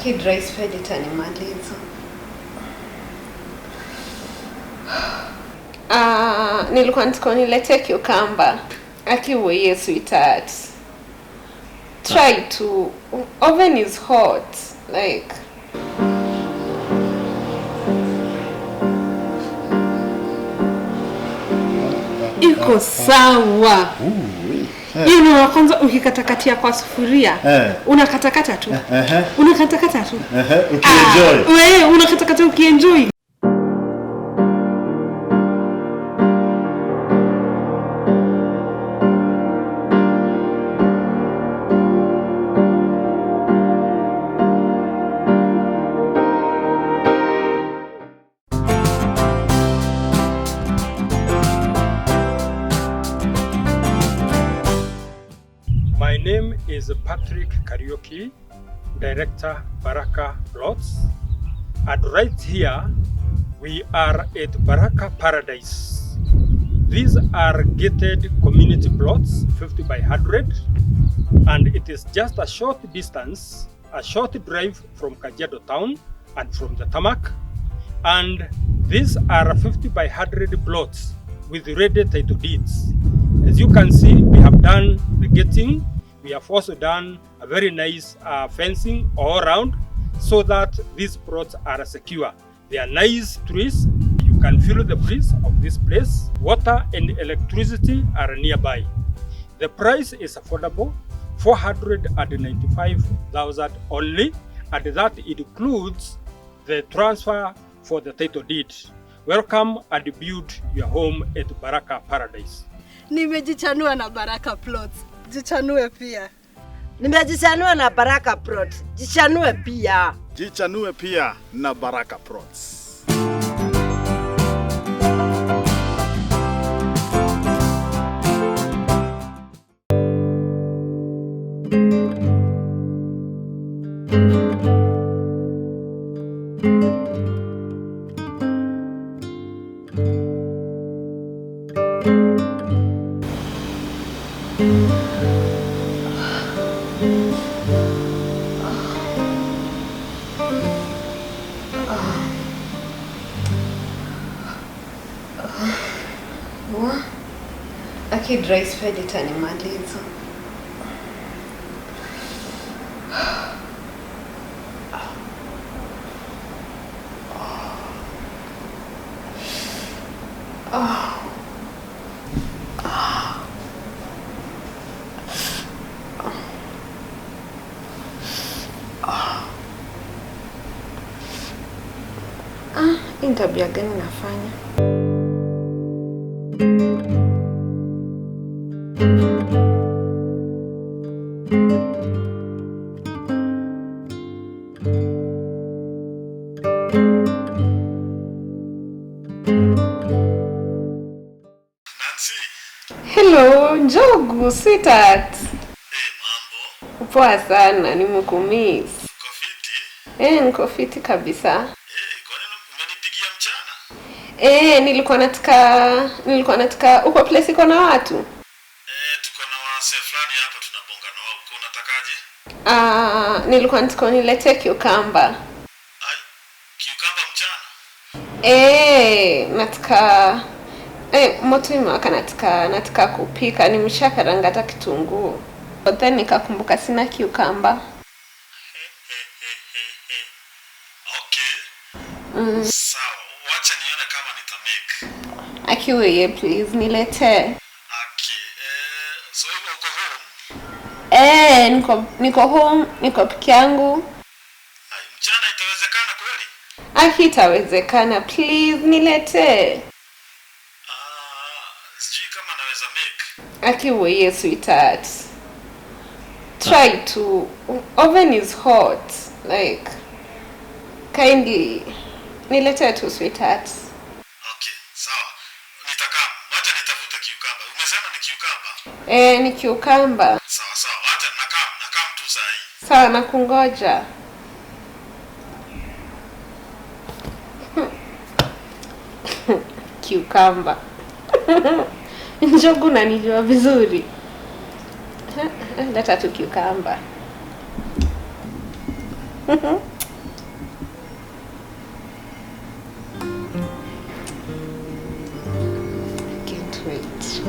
Aki dry spell itanimaliza. Nilikuwa nataka uniletee cucumber. Aki weye sweetheart. Try to oven is hot like iko sawa. Hiyo ni wa kwanza ukikatakatia kwa sufuria. Unakatakata tu. Unakatakata tu. Ukienjoy. Wewe unakatakata ukienjoy. My name is Patrick Kariuki, Director Baraka Plots. And right here, we are at Baraka Paradise. These are gated community plots, 50 by 100, and it is just a short distance, a short drive from Kajiado town and from the tarmac. And these are 50 by 100 plots with ready title deeds. As you can see, we have done the gating. We have also done a very nice fencing all around so that these plots are secure. They are nice trees. You can feel the breeze of this place. Water and electricity are nearby. The price is affordable, 495,000 only, and that includes the transfer for the title deed. Welcome and build your home at Baraka Paradise. Nimejichanua na Baraka Plots. Jichanue pia. Nimejichanua na Baraka Plots. Jichanue pia. Jichanue pia na Baraka Plots. Aki dry spell itanimaliza. Hii ni tabia gani nafanya? Nancy. Hello, Njogu, sweetheart. Hey, mambo. Poa sana, nimekumiss. Uko fiti? Niko fiti kabisa. Hey, kwa nini umenipigia mchana? Nilikuwa nataka uko place iko na watu? Tuko na wase fulani hapa tunabonga na wao. Uko unatakaje? Nilikuwa nataka uniletee cucumber. Ai, cucumber mchana? Nataka moto imewaka, nataka kupika, nimeshakaranga hata kitunguu. But then nikakumbuka sina cucumber. Okay. Sawa, wacha nione kama nitamake. Akiweye please niletee. Okay. So hivyo uko home? Niko home, niko peke yangu. Ai, mchana itawezekana kweli? Aki itawezekana, please niletee. Sijui kama naweza make. Akiweye sweetheart. Try to oven is hot like kindly niletee tu sweetheart. Okay, sawa. Nitakam. Wacha nitafute cucumber. Umesema ni cucumber? Ni cucumber. Sawa sawa. Wacha nakam tu saa hii. Sawa, nakungoja. Cucumber. Njogu unanijua vizuri. Leta tu cucumber. wait.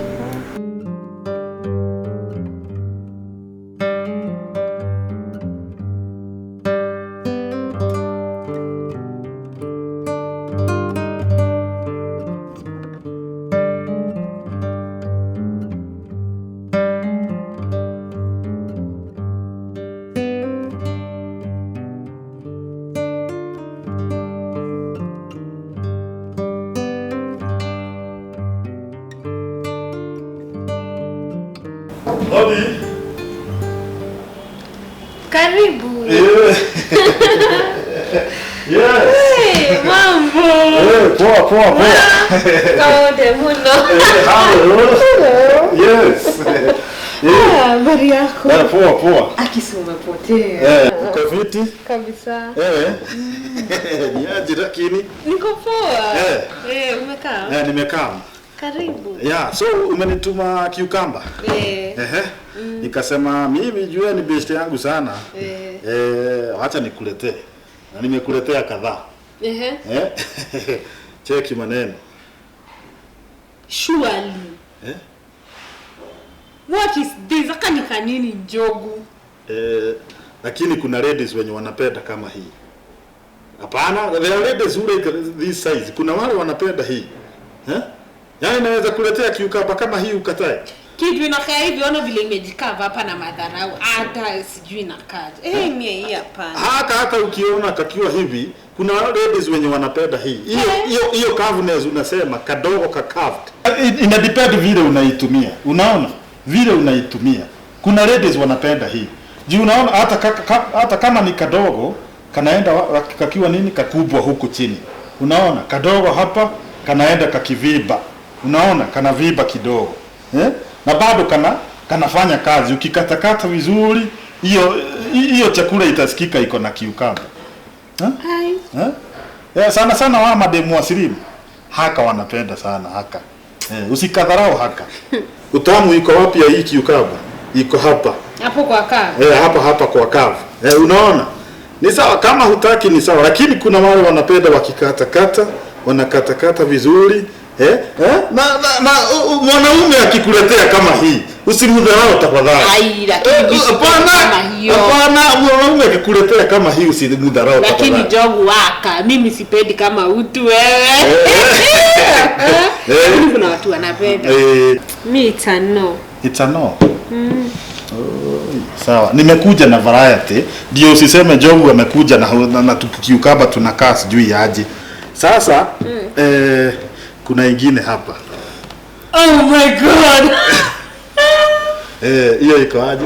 Hodi. Karibu. Yes. Hey, mambo. Poa poa poa. Kaode muno. Hello. Yes. Habari yako? Poa poa. Akisi umepotea. Uko fiti? Kabisa. Ni aje lakini? Niko poa. Umekaa? Nimekaa. Karibu. Yeah, so umenituma cucumber. Nikasema mimi jua ni best yangu sana. Acha nikuletee. Na nimekuletea kadhaa. Cheki maneno. Surely. What is this? Aka ni kanini Njogu? Lakini kuna ladies wenye wanapenda kama hii. Hapana, there are ladies who like this size. Kuna wale wanapenda hii. Yaani naweza kuletea cucumber kama hii ukatae. Kitu inakaa hivi, ona vile imejikava hapa na madharau. Hata sijui inakaje. Mie hii hapana. Hata ukiona kakiwa hivi, kuna ladies wenye wanapenda hii. Hiyo curvedness unasema kadogo ka curved. Ina depend vile unaitumia. Unaona? Vile unaitumia. Kuna ladies wanapenda hii. Juu unaona hata kama ni kadogo kanaenda kakiwa nini kakubwa huku chini. Unaona? Kadogo hapa kanaenda kakiviba. Unaona? Kanaviba kidogo. Na bado kanafanya kazi. Ukikatakata vizuri, hiyo chakula itasikika iko na cucumber. Sana sana wa mademu wasilimu. Haka wanapenda sana haka. Usikadharau haka. Utamu iko wapi ya hii cucumber? Iko hapa. Hapo kwa kavu. Hapa kwa kavu. Unaona? Ni sawa kama hutaki ni sawa, lakini kuna wale wanapenda wakikatakata, wanakatakata vizuri. Na mwanaume akikuletea kama hii, usimdharau tafadhali. Ai, lakini hapana, mwanaume akikuletea kama hii usimdharau tafadhali. Lakini Njogu waka, mimi sipendi kama utu wewe. Kuna watu wanapenda. Mi it's a no. It's a no. Sawa, nimekuja na variety. Ndio usiseme Njogu amekuja na cucumber tunakaa sijui aje. Sasa kuna ingine hapa. Oh my god. Hiyo iko aje?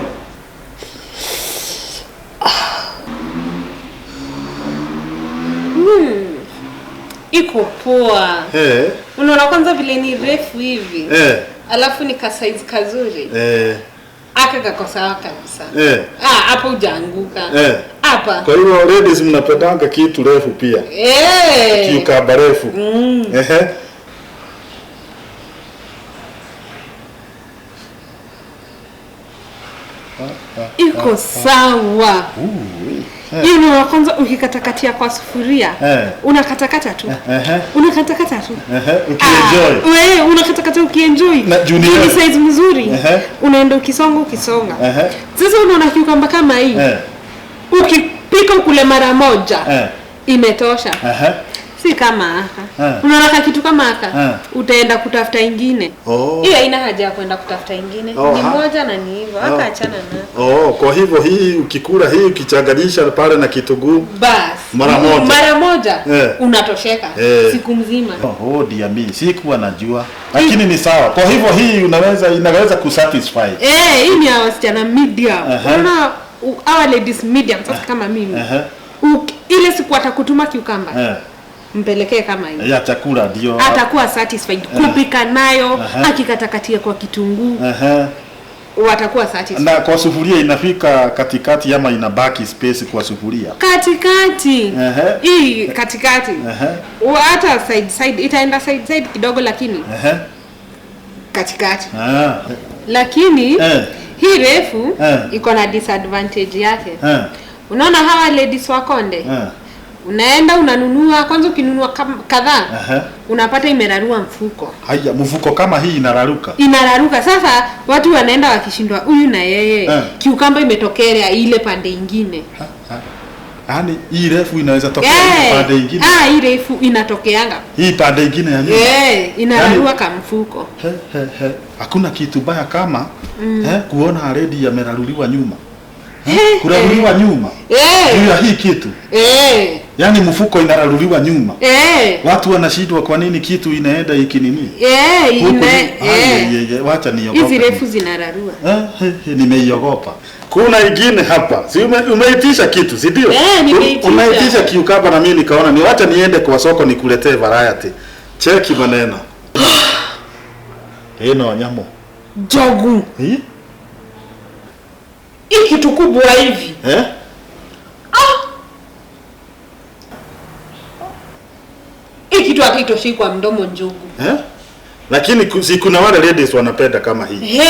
Iko poa. Unaona kwanza vile ni refu hivi. Alafu ni ka size kazuri. Aka kako sawa kabisa. Hapo hujaanguka. Hapa. Kwa hiyo ladies mnapendanga kitu refu pia. Cucumber refu. Iko sawa. Hiyo ni kwanza ukikatakatia kwa sufuria. Unakatakata tu. Unakatakata tu. Ukienjoy. Wewe unakatakata ukienjoy. Na junior. Ni size mzuri. Unaenda ukisonga ukisonga. Sasa unaona cucumber kama hii. Ukipika ukule mara moja. Imetosha. Si kama aka. Unaona kitu kama aka. Utaenda kutafuta ingine. Hiyo haina haja ya kwenda kutafuta ingine. Ni moja na ni hivyo. Hata achana na. Kwa hivyo hii ukikula hii ukichanganisha pale na kitunguu. Bas. Mara moja. Mara moja. Unatosheka siku mzima. Dear me, sikuwa najua. Lakini ni sawa. Kwa hivyo hii inaweza kusatisfy. Hii ni ya wasichana medium. Unaona our ladies medium sasa kama mimi. Ile siku atakutuma cucumber. Mpelekee kama hiyo. Ya chakula ndio. Atakuwa satisfied kupika nayo, akikatakatia kwa kitunguu. Watakuwa satisfied. Na kwa sufuria inafika katikati ama inabaki space kwa sufuria? Katikati. Hii katikati. Hata side side itaenda side side kidogo lakini katikati. Lakini hii refu iko na disadvantage yake. Unaona hawa ladies wa Konde? Unaenda unanunua, kwanza ukinunua kadhaa unapata imerarua mfuko. Haya, mfuko kama hii inararuka. Inararuka. Sasa watu wanaenda wakishindwa huyu na yeye. Cucumber imetokea ile pande ingine. Yaani hii refu inaweza tokea ile pande ingine. Ah, hii refu inatokeanga. Hii pande ingine ya nyuma. Inararua kama mfuko. Hakuna kitu baya kama kuona already yameraruliwa nyuma. Kuraruliwa nyuma. Juu ya hii kitu. Yaani mfuko inararuliwa nyuma. Watu wanashindwa kwa nini kitu inaenda hiki nini? Wacha niogope. Hizi refu zinararua. Nimeiogopa. Kuna ingine hapa. Si umeitisha kitu, si ndio? Nimeitisha. Umeitisha cucumber na mimi nikaona ni wacha niende kwa soko nikuletee variety. Cheki maneno. Eno nyamo. Jogu. Hii? Hii kitu kubwa hivi. Hii kitu hakitoshi kwa mdomo njugu. Lakini si kuna wale ladies wanapenda kama hii.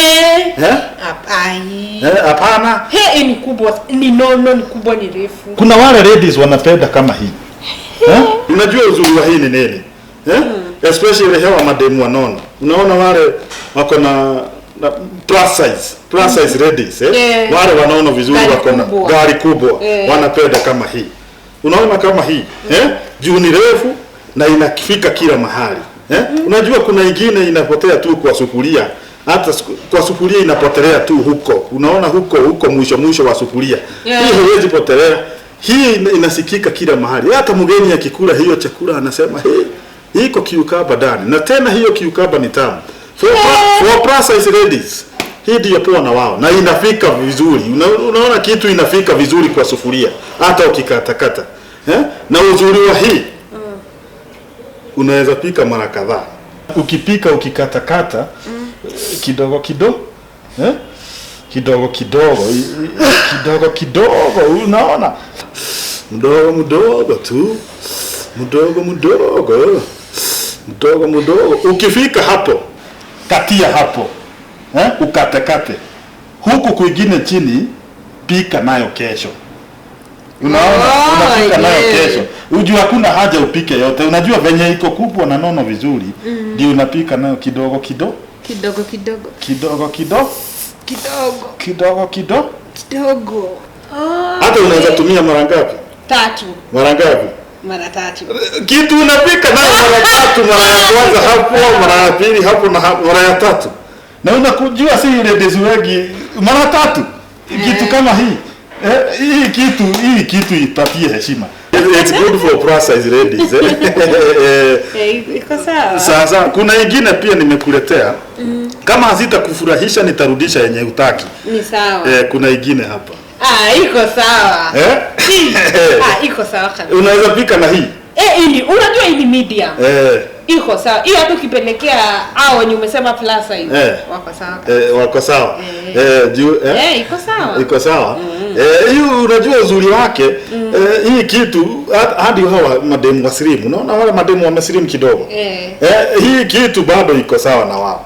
Hapana. Hii ni kubwa, ni nono, ni kubwa, ni refu. Kuna wale ladies wanapenda kama hii. Unajua uzuri wa hii ni nini? Especially hawa mademu wanono. Unaona wale wako na plus size ladies, Wale wanaona vizuri wako na gari kubwa, wanapenda kama hii. Unaona kama hii, Juu ni refu na inafika kila mahali. Unajua kuna ingine inapotea tu kwa sufuria. Hata kwa sufuria inapotelea tu huko. Unaona huko mwisho wa sufuria. Hii haiwezi potelea. Hii inasikika kila mahali. Hata mgeni akikula hiyo chakula anasema, "Hey, iko cucumber ndani." Na tena hiyo cucumber ni tamu. For plus size ladies. Hii ndio poa na wao. Na inafika vizuri. Unaona kitu inafika vizuri kwa sufuria hata ukikatakata. Na uzuri wa hii unaweza pika mara kadhaa. Ukipika ukikatakata kidogo kidogo, kidogo kidogo, kidogo kidogo, unaona? Mdogo mdogo tu. Mdogo mdogo. Mdogo mdogo. Ukifika hapo, katia hapo. Ukatekate. Huku kwingine chini pika nayo kesho. Unaona? Unapika nayo kesho. Unajua hakuna haja upike yote. Unajua venye iko kubwa na nono vizuri, ndio unapika nayo kidogo kidogo. Kidogo kidogo. Kidogo kidogo. Kidogo. Kidogo kidogo. Kidogo. Hata unaweza tumia mara ngapi? 3. Mara ngapi? Mara 3. Kitu unapika nayo mara 3, mara ya kwanza hapo, mara ya pili hapo na mara ya 3. Na unakujua si ladies wengi mara 3. Kitu kama hii. Hii kitu ipatie heshima. It's good for plus size ladies. Iko sawa. Sasa kuna ingine pia nimekuletea. Kama hazitakufurahisha nitarudisha yenye utaki. Ni sawa. Kuna ingine hapa. Iko sawa. Iko sawa kabisa. Unaweza pika na hii. Hii unajua hii ni medium. Iko sawa. Hiyo hata ukipelekea hao wenye umesema plus size wako sawa. Wako sawa. Juu iko sawa. Iko sawa. Hiyo unajua uzuri wake, hii kitu hadi hawa mademu wa slim. Unaona wale mademu wa slim kidogo. Hii kitu bado iko sawa na wao.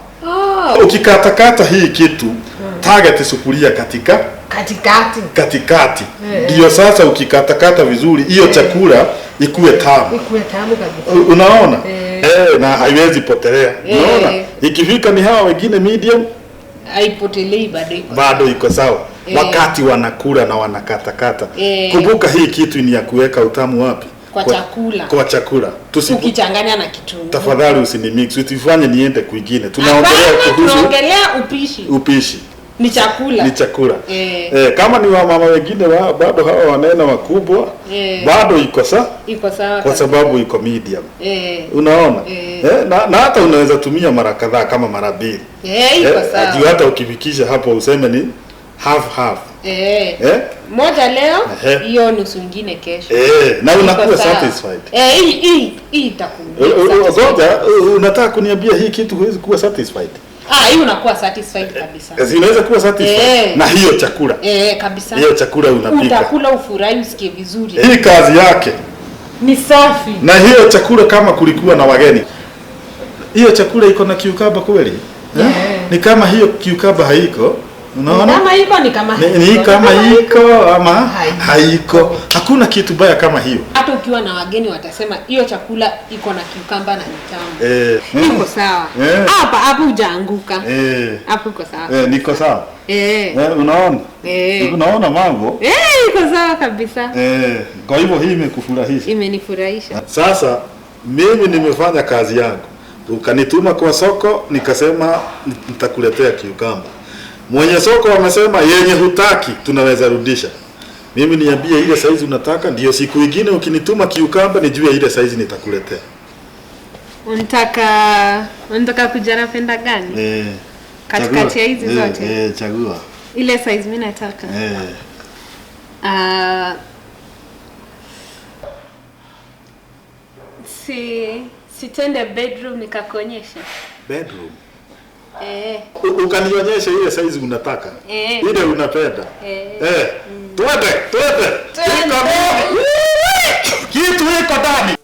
Ukikatakata hii kitu, target sufuria katikati. Ndio sasa ukikatakata vizuri hiyo chakula ikuwe tamu. Ikuwe tamu kabisa. Unaona? Na haiwezi potelea. Unaona? Ikifika ni hawa wengine medium haipotelei, bado iko. Bado iko sawa. Wakati wanakula na wanakatakata. Kumbuka hii kitu ni ya kuweka utamu wapi? Kwa chakula. Kwa chakula. Ukichanganya na kitunguu. Tafadhali usinimix, usifanye niende kwingine. Tunaongelea kuhusu upishi. Upishi. Ni chakula. Ni chakula. Kama ni wamama wengine bado hawa wanena wakubwa, bado iko sawa. Iko sawa. Kwa sababu iko medium. Unaona? Na hata unaweza tumia mara kadhaa kama mara 2. Iko sawa. Juu hata ukifikisha hapo useme ni half half. Moja leo, hiyo nusu nyingine kesho. Na unakuwa satisfied. Hii itakuwa. Ngoja, unataka kuniambia hii kitu huwezi kuwa satisfied? Hii unakuwa satisfied kabisa. Unaweza kuwa satisfied na hiyo chakula. Kabisa. Hiyo chakula unapika. Utakula ufurahi, usikie vizuri. Hii kazi yake ni safi. Na hiyo chakula kama kulikuwa na wageni. Hiyo chakula iko na cucumber kweli? Ni kama hiyo cucumber haiko. Unaona? Kama iko ni kama Ni kama iko ama haiko. Hakuna kitu baya kama hiyo. Hata ukiwa na wageni watasema hiyo chakula iko na cucumber na ni tamu. Iko sawa. Hapa hapo hujaanguka. Hapo iko sawa. Niko sawa. Unaona? Unaona mambo? Iko sawa kabisa. Kwa hivyo hii imekufurahisha. Imenifurahisha. Sasa mimi nimefanya kazi yangu. Ukanituma kwa soko nikasema nitakuletea cucumber. Mwenye soko amesema yenye hutaki tunaweza rudisha. Mimi niambie ile size unataka, ndio siku nyingine ukinituma cucumber nijue ile size nitakuletea. Unataka kuja na penda gani? Katikati ya hizi zote. Chagua. Ile size mimi nataka. Sitende bedroom nikakuonyesha. Bedroom. Ukanionyesha ile size unataka. Ile unapenda. Twende. Kitu iko ndani.